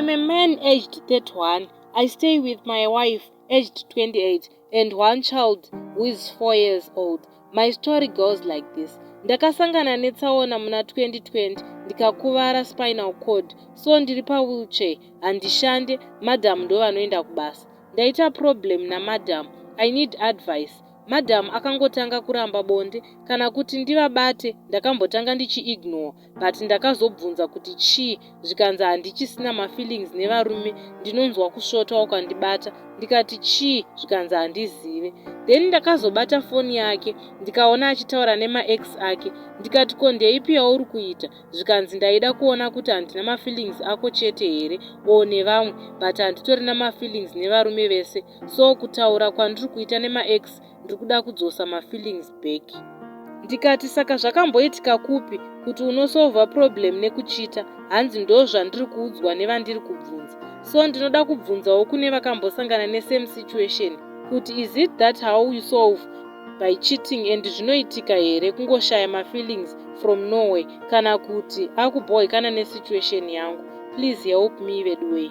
Am a man aged 31. I stay with my wife aged 28 and one child who is 4 years old. My story goes like this. Ndakasangana netsaona muna 2020, ndikakuvara spinal cord, so ndiri pawheelchair, handishande. Madhamu ndo vanoenda kubasa. Ndaita problem namadhamu. I need advice. Madhamu akangotanga kuramba bonde kana kuti ndivabate. Ndakambotanga ndichiignore, but ndakazobvunza kuti chii, zvikanzi handichisina mafeelings nevarume, ndinonzwa kusvotwa ukandibata. Ndikati chii, zvikanzi handizive. Then ndakazobata foni yake, ndikaona achitaura nemaex ake. Ndikati, "Ko ndeipi yauri kuita?" Zvikanzi, "Ndaida kuona kuti handina mafeelings ako chete here o nevamwe, but handitorina mafeelings nevarume vese, so kutaura kwandiri kuita nemaex ndiri kuda kudzosa mafeelings back." Ndikati, "Saka zvakamboitika kupi kuti unosolva problem nekucheata?" Hanzi, "Ndo zvandiri kuudzwa nevandiri kubvunza." So ndinoda kubvunzawo kune vakambosangana nesame situation kuti is it that how you solve by cheating, and zvinoitika here kungoshaya mafeelings from nowhere, kana kuti akubhohekana nesituation yangu? Please help me, vedway.